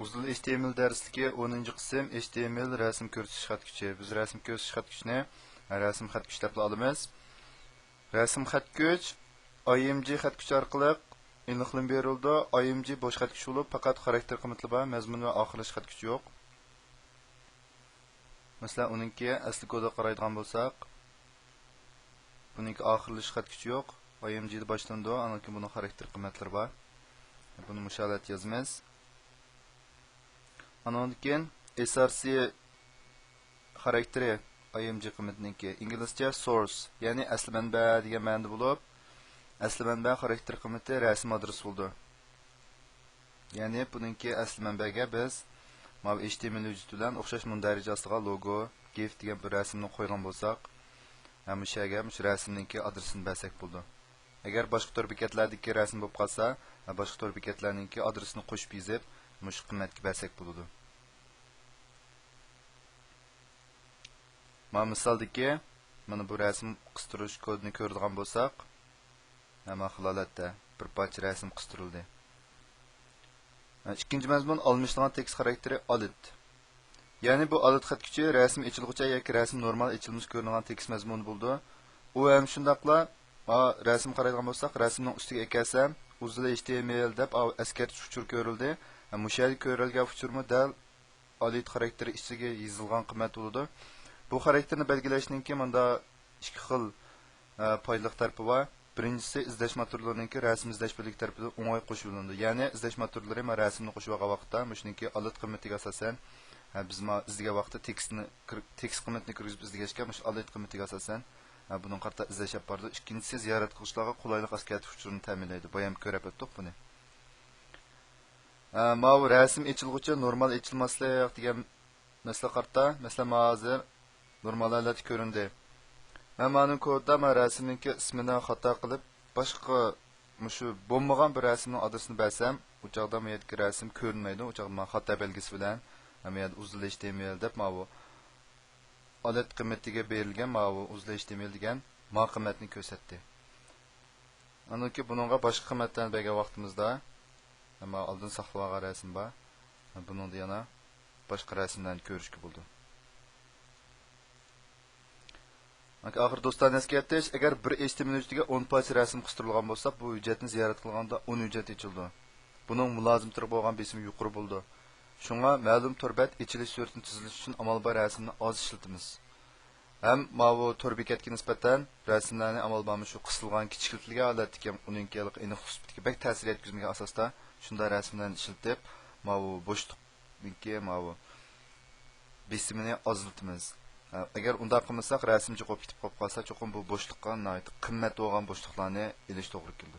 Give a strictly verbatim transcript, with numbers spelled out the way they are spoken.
ئۇزۇل ئېچ تى ئېم ئېل دەرسلىكى، ئونىنچى قىسىم، ئېچ تى ئېم ئېل رەسىم كۆرسىتىش خەتكۈچى. بىز رەسىم كۆرسىتىش خەتكۈچىنى، ھە، رەسىم خەتكۈچ دەپلا ئالىمىز. رەسىم خەتكۈچ ئاي ئېم جى خەتكۈچ ئارقىلىق ئېنىقلىما بېرىلىدۇ. ئاي ئېم جى بوش خەتكۈچ بولۇپ، پەقەت خاراكتېر قىممىتى بار، مەزمۇن ۋە ئاخىرلىشىش خەتكۈچى يوق. مەسىلەن، ئۇنىڭكى ئەسلى كودىغا قارايدىغان بولساق، بۇنىڭكى ئاخىرلىشىش خەتكۈچى يوق. ئاي ئېم جى دە باشلىنىدۇ، ئاندىن كېيىن بۇنىڭ خاراكتېر قىممەتلىرى بار. بۇنى مۇشۇ ھالەتتە يازىمىز. ئانىڭدىن كېيىن ئېس ئار سى خاراكتېرى ئاي ئېم جى قىممىتىنىڭكى ئىنگلىزچە سورس، يەنى ئەسلى مەنبە دېگەن مەنىدە بولۇپ، ئەسلى مەنبە خاراكتېر قىممىتى رەسىم ئادرېسى بولىدۇ. يەنى بۇنىڭكى ئەسلى مەنبەگە بىز ماۋۇ ئېچ تى ئېم ئېل ھۆججىتى بىلەن ئوخشاش مۇندەرىجە ئاستىغا لوگو، گىف دېگەن بىر رەسىمنى قويغان بولساق، ھە، مۇشۇ يەرگە مۇشۇ رەسىمنىڭكى ئادرېسىنى بەرسەك بولىدۇ. ئەگەر باشقا تور بېكەتلەردىكى رەسىم بولۇپ قالسا، ھە، باشقا تور بېكەتلەرنىڭكى ئادرېسىنى قوشۇپ يېزىپ، مۇشۇ قىممەتكە بەرسەك بولىدۇ. مانا مىسالدىكى، مانا بۇ رەسىم قىستۇرۇش كودىنى كۆرىدىغان بولساق، ھە، مانا خىل ھالەتتە بىر پارچە رەسىم قىستۇرۇلدى. ھە، ئىككىنچى مەزمۇن ئالمىشىدىغان تېكىست خاراكتېرى ئالىد. يەنى بۇ ئالىد خەتكۈچى رەسىم ئېچىلغۇچە ياكى رەسىم نورمال ئېچىلمىسا كۆرۈنىدىغان تېكىست مەزمۇنى بولىدۇ. ئۇ ھەم شۇنداقلا، ھە، رەسىم قارايدىغان بولساق، رەسىمنىڭ ئۈستىگە ئەكەلسەم، ئۇزۇل ئېچ تى ئېم ئېل دەپ، ئاۋۇ ئەسكەرتىش ئۇچۇرى كۆرۈلدى. ھە، مۇشۇ يەردە كۆرۈلگەن ئۇچۇرمۇ دەل ئالىد خاراكتېرى ئىچىگە يېزىلغان قىممەت بولىدۇ. بۇ خاراكتېرنى بەلگىلەشنىڭكى مۇندا ئىككى خىل، ئە، پايدىلىق تەرىپى بار. بىرىنچىسى، ئىزدەش موتورلىرىنىڭكى رەسىم ئىزدەش بۆلىكى تەرىپىدىن ئوڭاي قوشۇۋېلىنىدۇ. يەنى ئىزدەش موتورلىرى مانا رەسىمنى قوشۇۋالغان ۋاقىتتا مۇشۇنىڭكى ئالىد قىممىتىگە ئاساسەن، ئە، بىز مانا ئىزدىگەن ۋاقىتتا تېكىستنى كىر-، تېكىست قىممىتىنى كىرگۈزۈپ ئىزدىگەچكە، مۇشۇ ئالىد قىممىتىگە ئاساسەن، ئە، بۇنىڭغا قارىتا ئىزدەش ئېلىپ بارىدۇ. ئىككىنچىسى، زىيارەت قىلغۇچىلارغا قولايلىق ئەسكەرتىش ئۇچۇرىنى تەمىنلەيدۇ. بايام كۆرۈپ ئۆتتۇق بۇنى. ئە، ماۋۇ رەسىم ئېچىلغۇچە نورمال ئېچىلماسلىق دېگەن مەسىلە قارتا. مەسىلەن، مانا ھازىر نورمال ھالەتتە كۆرۈندى. مەن مانىڭ كودىدا مەن رەسىمنىڭكى ئىسمىنى خاتا قىلىپ، باشقا مۇشۇ بولمىغان بىر رەسىمنىڭ ئادرېسىنى بەرسەم، ئۇ چاغدا ما يەردىكى رەسىم كۆرۈنمەيدۇ. ئۇ چاغدا مانا خاتا بەلگىسى بىلەن، ما يەردە ئۇزۇل ئېچ تى ئېم ئېل دەپ ماۋۇ ئالىد قىممىتىگە بېرىلگەن ماۋۇ ئۇزۇل ئېچ تى ئېم ئېل دېگەن ما قىممەتنى كۆرسەتتى. ئاندىن كېيىن بۇنىڭغا باشقا قىممەتلەرنى بەرگەن ۋاقتىمىزدا، ئەمما ئالدىن ساقلىۋالغان رەسىم بار. بۇنىڭدا يەنە باشقا رەسىملەرنى كۆرۈشكە بولىدۇ. ئاخىر دوستانە ئەسكەرتىش، ئەگەر بىر ئېچ تى ئېم ئېل ھۆججىتىگە ئون پارچە رەسىم قىستۇرۇلغان بولسا، بۇ ھۆججەتنى زىيارەت قىلغاندا ئون ھۆججەت ئېچىلىدۇ. بۇنىڭ مۇلازىمىتىغا بولغان بېسىمى يۇقىرى بولىدۇ. شۇڭا مەلۇم تور بەت ئېچىلىش سۈرئىتىنى تېزلىتىش ئۈچۈن ئامال بار رەسىمنى ئاز ئىشلىتىمىز. ھەم ماۋۇ تور بېكەتكە نىسبەتەن رەسىملەرنى ئامال بار مۇشۇ قىسىلغان، كىچىكلىتىلگەن ھالەتتىكى ئۇنىڭكى ھېلىقى ئېنىقلىق سۈپىتىگە بەك تەسىر يەتكۈزمىگەن ئاساستا شۇنداق رەسىملەرنى ئىشلىتىپ، ماۋۇ بوشلۇقنىڭكى ماۋۇ بېسىمىنى ئازلىتىمىز. ھە، ئەگەر ئۇنداق قىلمىساق، رەسىم جۇقۇپ كېتىپ قالىپ قالسا، چوقۇم بۇ بوشلۇققا ناھايىتى قىممەت بولغان بوشلۇقلارنى ئېلىش توغرا كېلىدۇ.